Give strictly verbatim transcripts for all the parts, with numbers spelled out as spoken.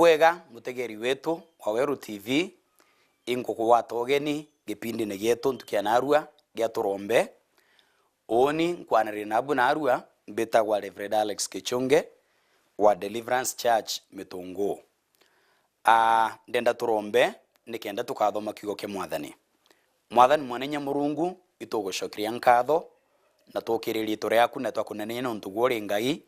Wega, mutegeri wetu wa Weru T V, inkugwata ugeni gipindine gietu ntuku ya narua gia turombe. Uuni nkwaniriria nabu narua, mbitagwa Reverend Alex Kichunge wa Deliverance Church Mitunguu. Aa, ndenda turombe nikenda tukathoma kiugo kia Mwathani. Mwathani Mweneinya Murungu, itugucokeria nkatho na tukiriria riitwa riaku na twakunenea niuntu gwe uri Ngai,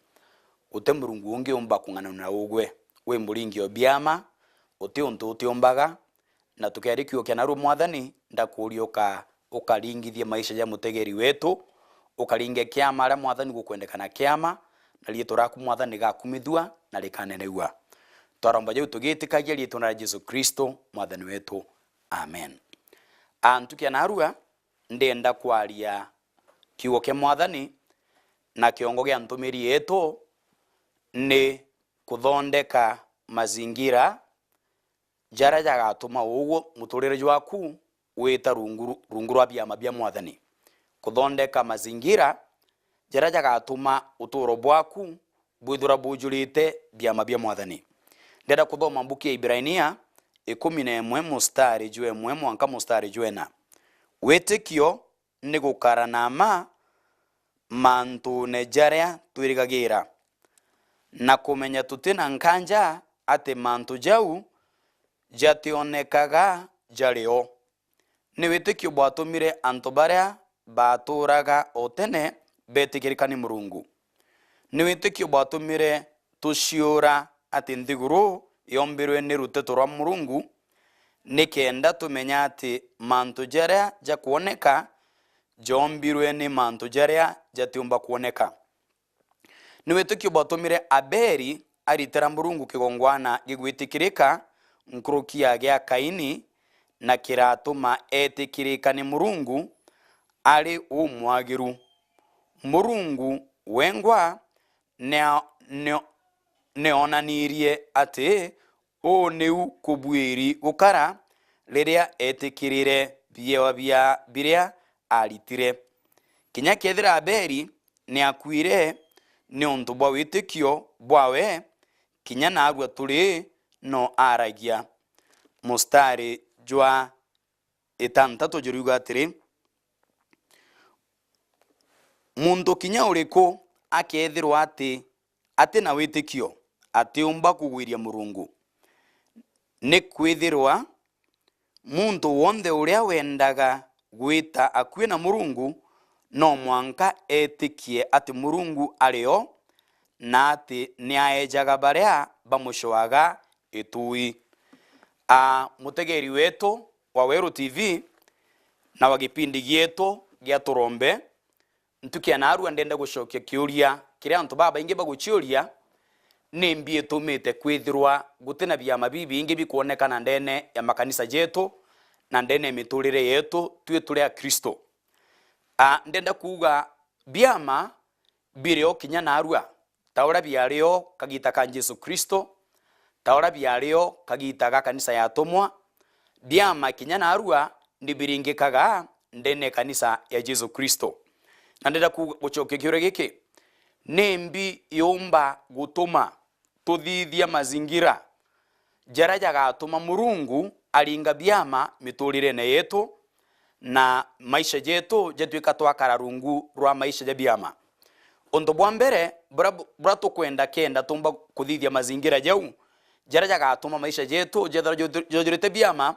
guti Murungu ungi umba kung'ananua na ugwe. Wi Muringi o biama, uti untu utiumbaga, na tukiaria kiugo kia narua Mwathani, ndakuuria uka-, ukaringithie maisha ja mutegeri wetu, ukaringe kiama aria Mwathani gukwendekana kiama, na riitwa riaku Mwathani rigakumithua na rikanenegua. Twaromba jau tugitikagia riitwa ria Jesu Kristo Mwathani wetu. Amen. A, ntuku ya narua, ndenda kwaria kiugo kia Mwathani, na kiongo gia ntumiri yetu ni kuthondeka mazingira jaria jagatuma ugwe muturire jwaku wita rungu, rungu rwa biama bia Mwathani. Kuthondeka mazingira jaria jagatuma uturo bwaku bwithirwa bujurite biama bia Mwathani. Ndenda kuthoma mbuku ya Ibrania ikumi na imwe mustari jwa imwe mwanka mustari jwa ina. Witikio ni gukara na mma mantune jaria twirigagira, na kumenya tuti na nkanja ati mantu jau jationekaga jari o. Ni witikio bwatumire antu baria baaturaga o tene beetikirika ni Murungu. Ni witikio bwatumire tuciura ati nthiguru yombirwe ni ruteto rwa Murungu, nikenda tumenya ati mantu jaria jakwoneka jombirwe ni mantu jaria jatiumba kwoneka. Ni witikio bwatumire Abeli aritira Murungu kigongwana gigwitikirika nkuruki ya gia Kaini, na kiratuma eetikirika ni Murungu ari umwagiru. Murungu wengwa ni, ni, ni oonanirie ati uu niu kubuiri gukara riria eetikirire biewa bia biria aaritire. Kinya kethira Abeli ni akuire niuntu bwa witikio bwawe, kinya naarua turi no aaragia. Mustari jwa itantatu juriuga atiri, muntu kinya uriku akethirwa ati ati na witikio, atiumba kugwiria Murungu. Nikwithirwa muntu wonthe uria wendaga gwita akui na Murungu, no mwanka etikie ati Murungu ari o, na ati ni aejaga baria bamucoaga itui. A, mutegeri wetu wa Weru T V na wa gipindi gietu gia Turombe, ntuku ya naarua ndenda gucokia kiuria kiria antu babaingi baguciuria, nimbi itumite kwithirwa guti na biama bibingi bikwonekana ndene ya makanisa jetu na ndene ya miturire yetu twi turi Akristo? A, ndenda kuuga biama biri o kinya naarua, ta uria biari o kagiita ka Jesu Kristo, ta uria biari o kagiita ga kanisa ya atumwa, biama kinya naarua ni biringikaga ndene ya kanisa ya Jesu Kristo. Na ndenda ku-, gucokia kiuria giki, nimbi yumba gutuma tuthithia mazingira jaria jagatuma Murungu aringa biama miturirene yetu na maisha jetu jatwika twakara rungu rwa maisha ja biama. Untu bwa mbere, bura, bura tukwenda kenda tumba kuthithia mazingira jau jaria jagatuma maisha jetu jethirwa jothir-, jothirite biama,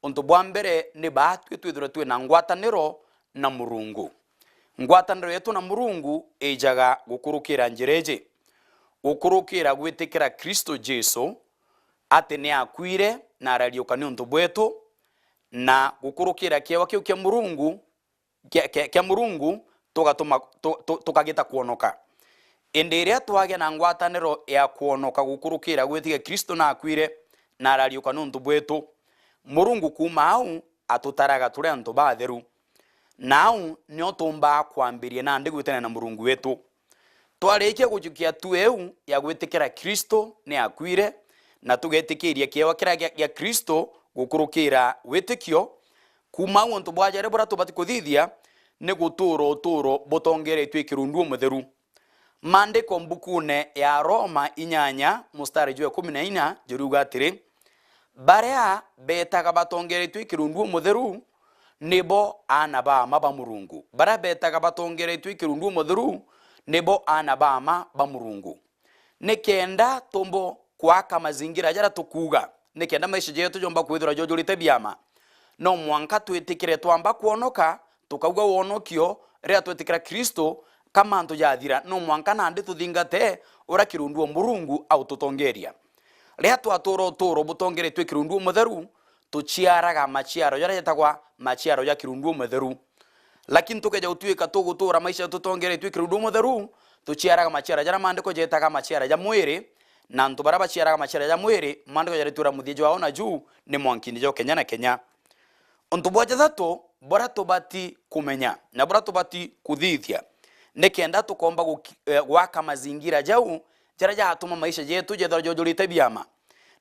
untu bwa mbere ni baatwi twithirwe twina ngwataniro na Murungu. Ngwataniro yetu na Murungu ijaga gukurukira njira iji: gukurukira gwitikira Kristo Jesu ati ni akuire na arariuka niuntu bwetu, na gukurukira kiewa kiu kia Murungu, kia, kia, kia Murungu tugatuma tu, tu, tukagita kwonoka. Indi iria twagia na ngwataniro ya kwonoka gukurukira gwitikia Kristo na akuire na arariuka niuntu bwetu, Murungu kuuma au atutaraga turi antu batheru. Na au nio tuumbaa kwambiria nandi gwitania na Murungu wetu. Twarikia gujukia tu iu ya gwitikira Kristo ni akuire, na tugetikiria kiewa kiria gia, gia Kristo gukurukira witikio, kuuma au untu bwa jari buria tubati kuthithia ni gutuura utuuro butongeretue kirundu umutheru. Maandiko mbukune ya Roma inyanya mustari jwa ikumi na inya juriuga atiri, "Baria beetaga batongeretue kirundu umutheru nibo aana ba mma ba Murungu." Baria beetaga batongeretue kirundu umutheru nibo aana ba mma ba Murungu. Nikenda tumbo kwaka mazingira jaria tukuuga, nikenda maisha jetu jomba kwithirwa jojurite biama, no mwanka twitikire twamba kwonoka, tukauga wonokio riria twetikira Kristo, ka mantu jathira, no mwanka nandi tuthingate uria kirundu o Murungu aututongeria. Riria twatura uturo butongeretue kirundu umutheru, tuciaraga maciaro jaria jetagwa maciaro ja kirundu umutheru. Lakini tukeja gutuika tugutura maisha tutongeretue kirundu umutheru, tuciaraga maciara jaria maandiko jetaga maciara ja mwiri, na antu baria baciaraga maciara ja mwiri, maandiko jaritwira muthia jwao naju ni mwankini jo kenya na kenya. Untu bwa jathatu buria tubati kumenya na buria tubati kuthithia, nikenda tukomba guki-, eh, gwaka mazingira jau jaria jatuma maisha jetu jethirwa jojurite biama,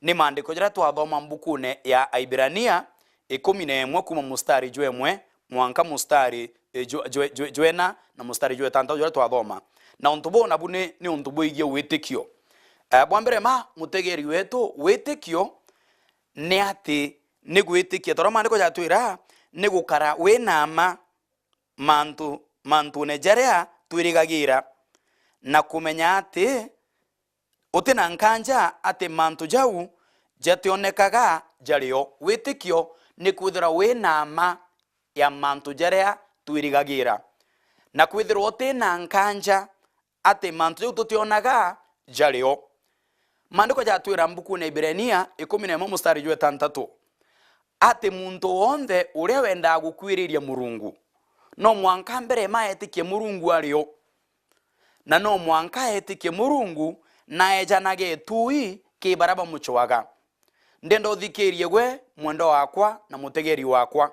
ni maandiko jaria twathoma mbukune ya Aibirania ikumi na imwe kuma mustari jwa imwe mwanka mustari, eh, jwe-, jwe-, jwe-, jwena na mustari jwa itantatu juria twathoma. Na untu buu nabu ni, ni untu bwigie witikio. Eh, bwa mbere ma mutegeri wetu, witikio ni ati ni gwitikia, tondũ maandiko jatwira, ni gukara wi na mma mantu, mantune jaria twirigagira, na kumenya ati uti na nkanja ati mantu jau jationekaga jari o. Witikio ni kwithirwa wi na mma ya mantu jaria twirigagira, na kwithirwa uti na nkanja ati mantu jau tutionaga jari o. Maandiko jatwira mbukune ya Ibirania ikumi na imwe mustari jwa itantatu, ati muntu wonthe uria wendaga gukwiriria Murungu, no mwanka mbere ma etikie Murungu ari o. Na no mwanka etikie Murungu na ejanage itui ki baria bamucwaga. Ndenda uthikirie gwe, mwendwa wakwa na mutegeri wakwa,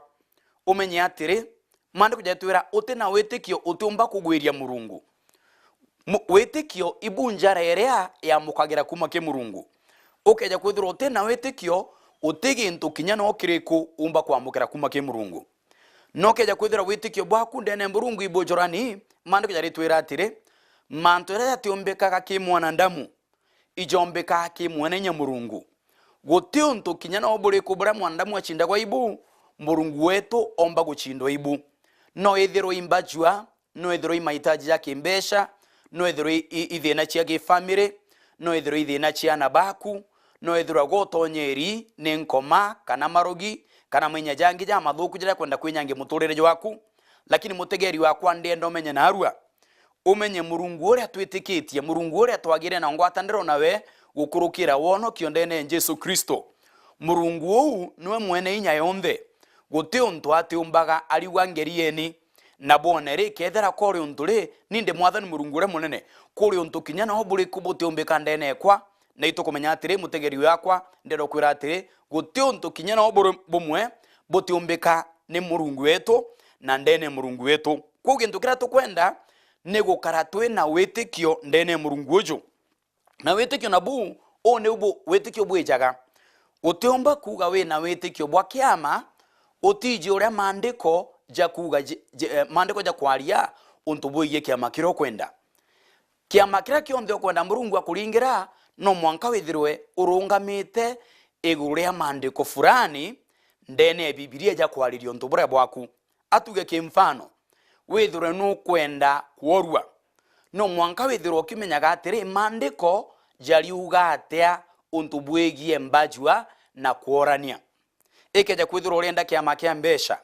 umenye atiri, maandiko jatwira, uti na witikio utiumba kugwiria Murungu. Mu-, witikio ibu njara iria yamukagira kuma ki Murungu. Ukeja kwithirwa uti na witikio, uti gintu kinya no kiriku umba kwamukira kuma ki Murungu. No ukeja kwithirwa witikio bwaku ndene ya Murungu ibujurani, maandiko jaritwira atiri, mantu jaria jatiumbikaga ki mwanadamu, ijombika ki mwene inya Murungu. Guti untu kinya no buriku buria mwanadamu acindagwa ibu, Murungu wetu omba gucindwa ibu. No ithirwe i mbajua, no ithirwe i mahitaji ja kimbeca, no ithirwe i, i, i thina cia gifamiri, no ithirwe i thina cia ana baku, no ithirwe gutonyeri ni nkoma, kana marogi, kana mainya jangi jamathuku jaria kwenda kwinyangia muturire jwaku. Lakini mutegeri wakwa, ndienda umenye narua, umenye Murungu uria twitikitie, Murungu uria twagire na ngwataniro nawe gukurukira wonokio ndene ya Jesu Kristo. Murungu uu niwe mwene inya yonthe. Guti untu atiumbaga ariuga, "Ngerieni na bwone ri, kethira kuri untu ri, ni ndi Mwathani Murungu uria munene, kuri untu kinya no buriku butiumbika ndene ekwa?" Na itukumenya atiri, mutegeri wakwa, ndenda kwira atiri, guti untu kinya no buri-, bumwe butiumbika ni Murungu wetu na ndene ya Murungu wetu. Kwou gintu kiria tukwenda ni gukara twi na witikio ndene ya Murungu uju. Na witikio nabu, uu niu bu-, witikio bwijaga. Utiumba kuuga wi na witikio bwa kiama utiji uria maandiko jakuuga ji-, ji-, eh, maandiko jakwaria untu bwigie kiama kiria ukwenda. Kiama kiria kionthe ukwenda Murungu akuringira, no mwanka withirwe urungamite iguru ria maandiko fulani ndene ya Bibilia jakwariria untu buria bwaku. Atuge ki mfano, withirwe nukwenda kworua, no mwanka withirwe ukimenyaga atiri, maandiko jariuga atia untu bwigie mbajua na kworania. Ikeja kwithirwa urienda kiama kia mbeca,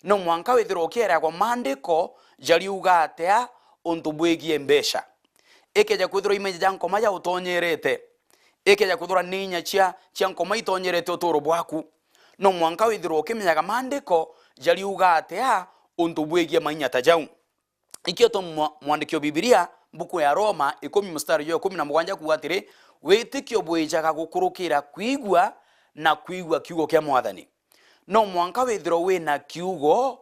no mwanka withirwa ukieragwa maandiko jariuga atia untu bwigie mbeca. Ikeja kwithirwa imenye ja nkoma ja utonyerete, ikeja kwithirwa ni inya cia, cia nkoma itonyerete uturo bwaku, no mwanka withirwa ukimenyaga maandiko jariuga atia untu bwigie mainya ta jau. Ikio tu mwa-, mwandiki wa Bibilia, mbuku ya Roma ikumi mustari jwa ikumi na mugwanja kuuga atiri, witikio bwijaga gukurukira kwigua, na kwigua kiugo kia Mwathani. No mwanka withirwe wina kiugo,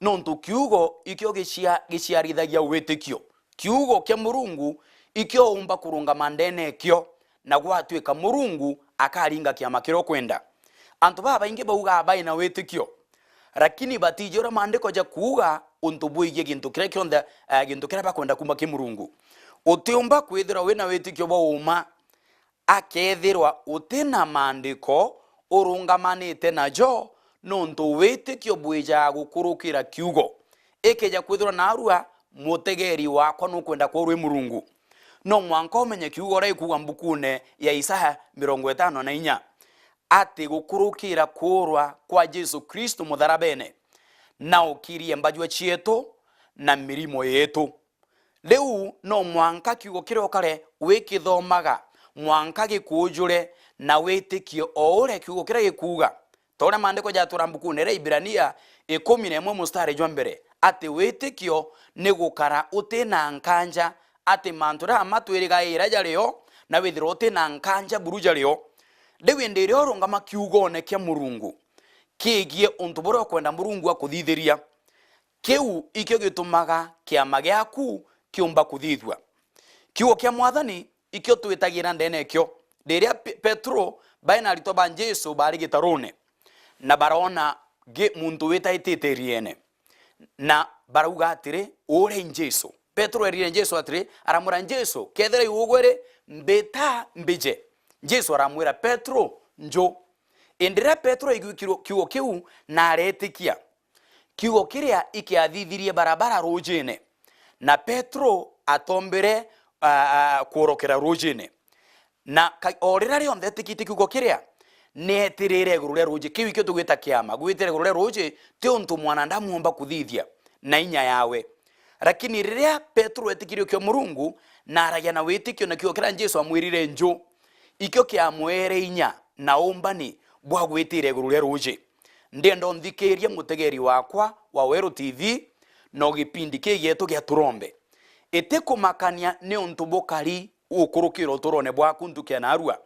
nontu kiugo ikio gicia-, giciarithagia witikio. Kiugo kia Murungu ikio umba kurungama ndene ekio, na gwatuika Murungu akaringa kiama kiria ukwenda. Antu babaingi baugaa bai na witikio, lakini batiji uria maandiko jakuuga untu bwigie gintu kiria kionthe, eh, gintu kiria bakwenda kuma ki Murungu. Utiumba kwithirwa wina witikio bwa uma akethirwa uti na maandiko urungamanite najo, nontu witikio bwijaga gukurukira kiugo. Ikeja kwithirwa naarua, mutegeri wakwa nukwenda kworwa i Murungu, no mwanka umenye kiugo uria gikuuga mbukune ya Isaya mirongo itano na inya, ati gukurukira kuurwa kwa Jesu Kristo mutharabene, na ukirie mbajua cietu na mirimo yetu. Riu no mwanka kiugo kiria ukare wikithomaga, mwanka gikuujure na witikie o uria kiugo kiria gikuuga. Ta uria maandiko jatwira mbukune iria Ibirania ikumi na imwe mustari jwa mbere, ati witikio ni gukara uti na nkanja ati mantu jaria matwirigaira jario, na withirwa uti na nkanja buru jario. Riu indi riria urungama kiugone kia Murungu kigie untu buria ukwenda Murungu akuthithiria, kiu ikio gitumaga kiama giaku kiumba kuthithua. Kiugo kia Mwathani ikio twitagira ndene kio. Riria Pe-, Petero bae na aritwa ba Jesu bari gitarune, na barona gi-, muntu witaitite iriene, na barauga atiri, "Uria i Jesu." Petero erire Jesu atiri, aramwira, "Jesu, kethira i ugwe ri, mbita mbije." Jesu aramwira, "Petero, nju." Indi riria Petero aigua kiugo, kiugo kiu, na aretikia. Kiugo kiria ikiathithirie barabara ruujine, na Petero atombere, aa, aa, kworokera ruujine. Na ka-, o riria rionthe etikitie kiugo kiria, ni etirire iguru ria ruuji. Kiu ikio tugwita kiama. Gwitira iguru ria ruuji ti untu mwanadamu omba kuthithia na inya yawe. Lakini riria Petero etikirie kio Murungu na aragia na witikio na kiugo kiria Jesu amwirire nju, ikio kiamwere inya na umbani bwa gwitira iguru ria ruuji. Ndienda unthikirie, mutegeri wakwa wa Weru T V, no gipindi kii gietu gia Turombe. Itikumakania ni untu bukari ukurukira uturone bwaku ntuku ya naarua.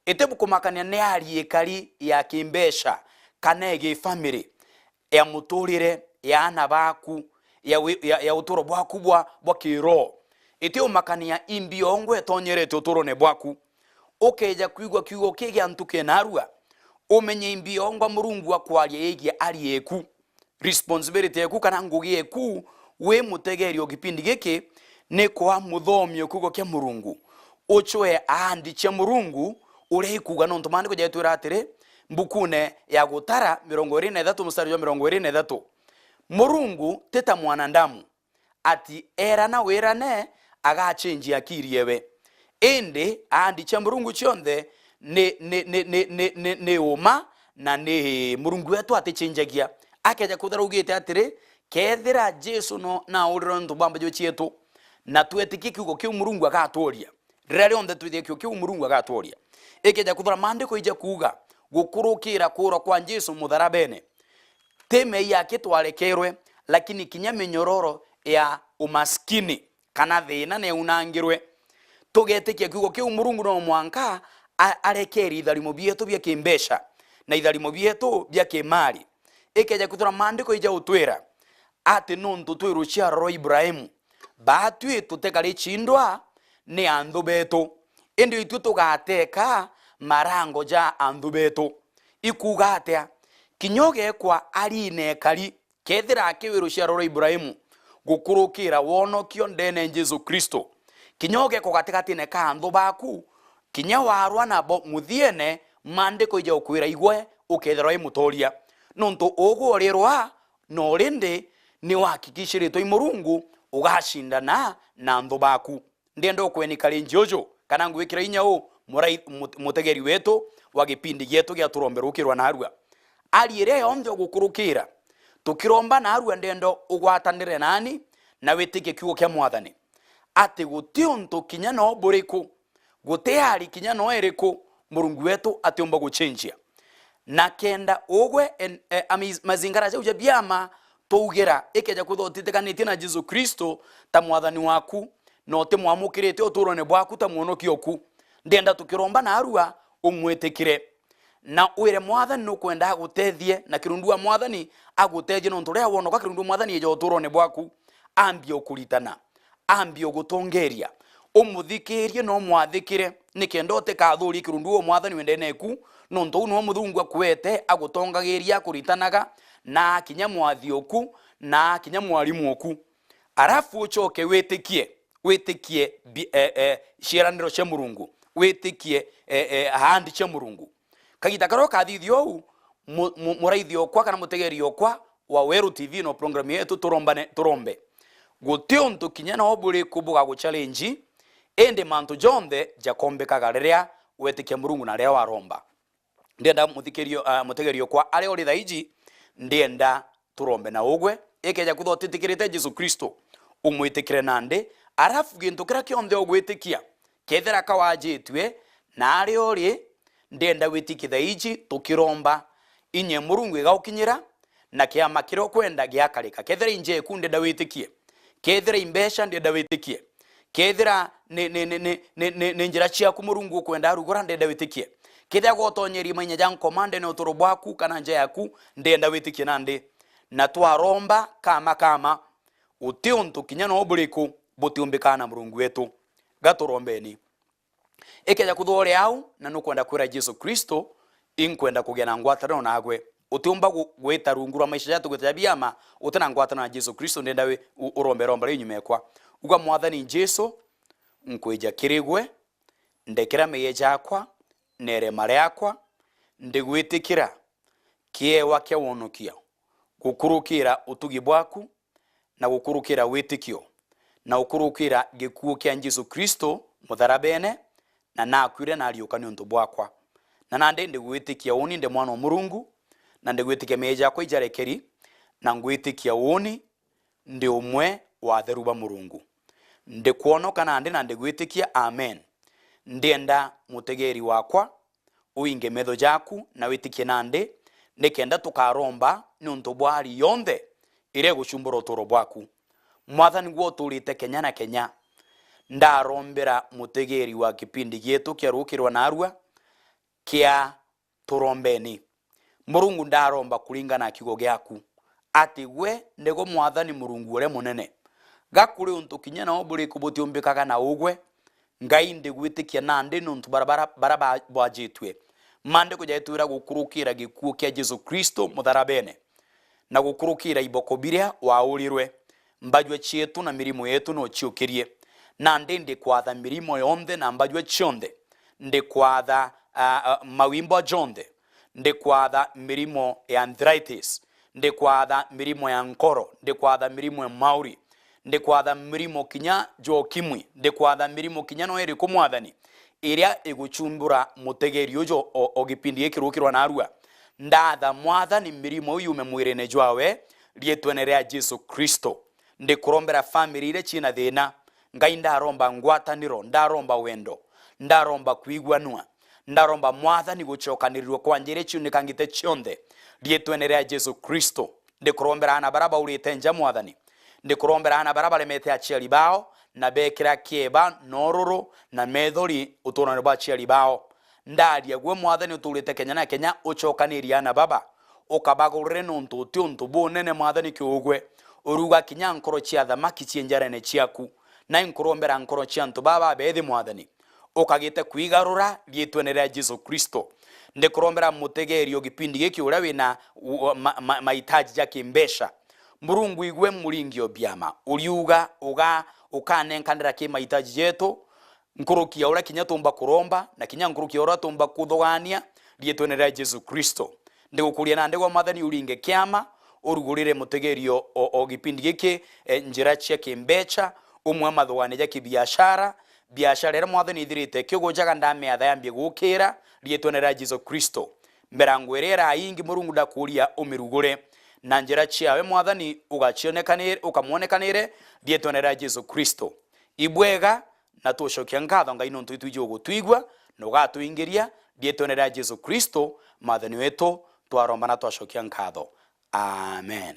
Itikumakania ni hali ikari ya kimbeca kana ya gifamiri, ya muturire, ya aana baku, ya wi-, ya, ya uturo bwaku bwa, bwa kiroho. Itiumakania imbi yongwa itonyerete uturone bwaku. Ukeja kwigua kiugo kii gia ntuku ya naarua, umenye imbi yongwa Murungu akwaria yigie hali yeku. Responsibility yeku kana ngugi yeku wi mutegeri o gipindi giki ni kwa muthomi o kiugo kia Murungu, ucwee aandi cia Murungu uria ikuuga, nontu maandiko jaitwira atiri, mbukune ya Gutara mirongo iri na ithatu mustari jwa mirongo iri na ithatu, "Murungu ti ta mwanadamu, ati erana wirane, agachenjia akiri ewe. Indi aandi cia Murungu cionthe ni, ni, ni, ni, ni, ni, ni uma, na ni Murungu wetu atichenjagia." Akeja kwithira augite atiri, kethira Jesu no naurire nontu bwa mbajua cietu, na twetikie kiugo kiu Murungu agatworia, riria rionthe twithia kiugo kiu Murungu agatworia. Ikeja kwithira maandiko ija kuuga, gukurukira kuurwa kwa Jesu mutharabene, ti meeyia aki twarekerwe, lakini kinya minyororo ya umaskini kana thiina neunangirwe. Tugetikia kiugo kiu, Murungu no mwanka a-, arekerie itharimo bietu bia kimbeca na itharimo bietu bia kimali. Ikeja kwithirwa maandiko ija utwira ati nontu twi ruciaro rwa Ibrahimu, baatwi tutekari cindwa ni anthu betu, indi itwi tugateka marango ja anthu betu. Ikuuga atia? Kinya ugekwa ari na ikari, kethira aki wi ruciaro rwa Ibrahimu, gukurukira wonokio ndene Jesu Kristo. Kinya ugekwa gatigatine ka anthu baku, kinya warwa nabo muthiene, maandiko ija ukwira igwe ukethirwa i mutoria. Nontu ugwe urirwa, no rindi ni wahakikishiritwe i Murungu ugacindana na anthu baku. Ndienda ukwenika ringi uju, kana ngwikira inya u, murai-, mut-, mutegeri wetu wa gipindi gietu gia Turombe Rukirwa Narua. Ari iria yonthe ugukurukira, tukiromba narua, ndienda ugwatanire nani na witikie kiugo kia Mwathani, ati guti untu kinya no buriku, guti ari kinya no iriku Murungu wetu atiumba gucenjia. Na kenda ugwe en-, e, ami-, mazingara jau ja biama twaugira, ikeja kwithwa utitikanitie na Jesu Kristo ta Mwathani waku, na utimwamukirite uturone bwaku ta mwonokia oku, ndienda tukiromba narua umwitikire. Na wire Mwathani nukwenda agutethie, na kirundu wa Mwathani agutethie, nontu riria wonoka kirundu wa Mwathani eja uturone bwaku, ambie ukuritana, ambie ugutongeria, umuthikirie na umwathikire, nikenda utikathurie kirundu wa Mwathani wendene eku, nontu uu niwe Murungu akuete agutongagiria, akuritanaga, na kinya mwathi oku, na kinya mwarimu oku. Arafu ucoke witikie, witikie bi-, eh, eh, ciiraniro cia Murungu, witikie, eh, eh, ahadi cia Murungu. Kagiita karia ukathithia uu, mu-, mu-, muraithi okwa kana mutegeri okwa wa Weru T V no program yetu Turombane, Turombe. Guti untu kinya no buriku bugaguchallenge, indi mantu jonthe jakombikaga riria wetikia Murungu na riria waromba. Ndienda muthikirio, ah, mutegeri okwa aria uri thaiji, ndienda turombe na ugwe. Ikeja kwithwa utitikirite Jesu Kristo, umwitikire nandi, arafu gintu kiria kionthe ugwitikia, kethira kawajitue na aria uri, ndienda witikie thaiji tukiromba, inya Murungu igaukinyira, na kiama kiria ukwenda giakarika. Kethira injeku, ndienda witikie. Kethira imbeca, ndienda witikie. Kethira ni, ni, ni, ni, ni, ni, ni njira ciaku Murungu ukwenda arugura, ndienda witikie. Kethira gwotonyeria mainya ja nkoma ndene uturo bwaku kana nja yaku, ndienda witikie nandi. Na twaromba kama kama, uti untu kinya no buriku butiumbikaa na Murungu wetu. Gaturombeni. Ikeja kwithwa uri au na nukwenda kwira Jesu Kristo, inkwenda kugia na ngwataniro nagwe, utiumba gu-, gwita rungu rwa maisha jatu gwita ja biama utina ngwataniro na Jesu Kristo, ndienda wi-, u-, urombe romba riu nyuma ekwa. Uga, Mwathani Jesu, nkwija kiri gwe, ndekera meeyia jakwa na irema riakwa, ndigwitikira kiewa kia wonokio, gukurukira utugi bwaku, na gukurukira witikio, na gukurukira gikuu kia Jesu Kristo mutharabene, na nakwire na ariuka niuntu bwakwa. Na nandi ndigwitikia uuni ndi mwana o Murungu, na ndigwitikia meeyia jakwa ijarekeri, na ngwitikia uuni ndi umwe wa atheru ba Murungu. Ndikwonoka nandi na ndigwitikia, amen. Ndienda mutegeri wakwa uinge metho jaku na witikie nandi, nikenda tukaromba niuntu bwa ari yonthe iria igucumbura uturo bwaku. Mwathani, gwe uturite kenya na kenya, ndarombera mutegeri wa kipindi gietu kia Rukirwa Narua kia Turombeni. Murungu, ndaromba kuringana na kiugo giaku, ati gwe nigwe Mwathani Murungu uria munene. Ga kuri untu kinya nao buriku butiumbikaga na ugwe, Ngai, ndigwitikia nandi niuntu bara, bara, bara ba-, bwajitue. Maandiko jaitwira gukurukira gikuu kia Jesu Kristo mutharabene, na gukurukira iboko biria waurirwe, mbajua cietu na mirimo yetu no ciukirie. Nandi ndikwatha mirimo yonthe na mbajua cionthe. Ndikwatha, a, a, mawimbo jonthe. Ndikwatha mirimo ya arthritis. Ndikwatha mirimo ya nkoro. Ndikwatha mirimo ya mauri. Ndikwatha mirimo kinya jwa ukimwi. Ndikwatha mirimo kinya no iriku, Mwathani, iria igucumbura mutegeri uju o, o gipindi giki Rukirwa Narua. Ndatha, Mwathani, mirimo iu yume mwirine jwawe, riitwene ria Jesu Kristo. Ndikurombera family iria ciina thina. Ngai, ndaromba ngwataniro, ndaromba wendo, ndaromba kwiguanua, ndaromba, Mwathani, gucokanirirua kwa njira iria ciunikangite cionthe, riitwene ria Jesu Kristo. Ndikurombera aana baria baurite nja, Mwathani. Ndikurombera aana baria baremete aciari bao, na bekira kieba, na ururu, na methori uturone bwa aciari bao. Ndaria gwe, Mwathani, uturite kenya na kenya, ucokanirie aana baba, ukabagurire niuntu uti untu bunene, Mwathani, kiugwe. Uruga kinya nkoro cia thamaki cii njarene ciaku. Na inkurombera nkoro cia antu baba babethi, Mwathani, ukagite kwigarura riitwene ria Jesu Kristo. Ndikurombera mutegeri o gipindi giki uria wina u-, ma-, ma-, mahitaji ja kimbeca. Murungu, igwe muringi o biama, uriuga uga-, ukanenkanira ki mahitaji jetu, nkuruki ya uria kinya tumba kuromba, na kinya nkuruki ya uria tumba kuthugania, riitwene ria Jesu Kristo. Ndigukuria na ndigwa, Mwathani, uringe kiama, urugurire mutegeri o, o, o gipindi giki, e, njira cia kimbeca, umwe mathugania ja kibiashara, biashara iria, Mwathani, ithirite ikiugujaga, ndamiatha yambie gukira, riitwene ria Jesu Kristo. Mirango iria iraingi, Murungu, ndakuria umirugure, na njira ciawe, Mwathani, ugacionekanire, ukamwonekanire, riitwene ria Jesu Kristo. Ibwega, na tucokia nkatho, Ngai, nontu itwiji ugutwigua na ugatuingiria, riitwene ria Jesu Kristo, Mwathani wetu, twaromba na twacokia nkatho. Amen.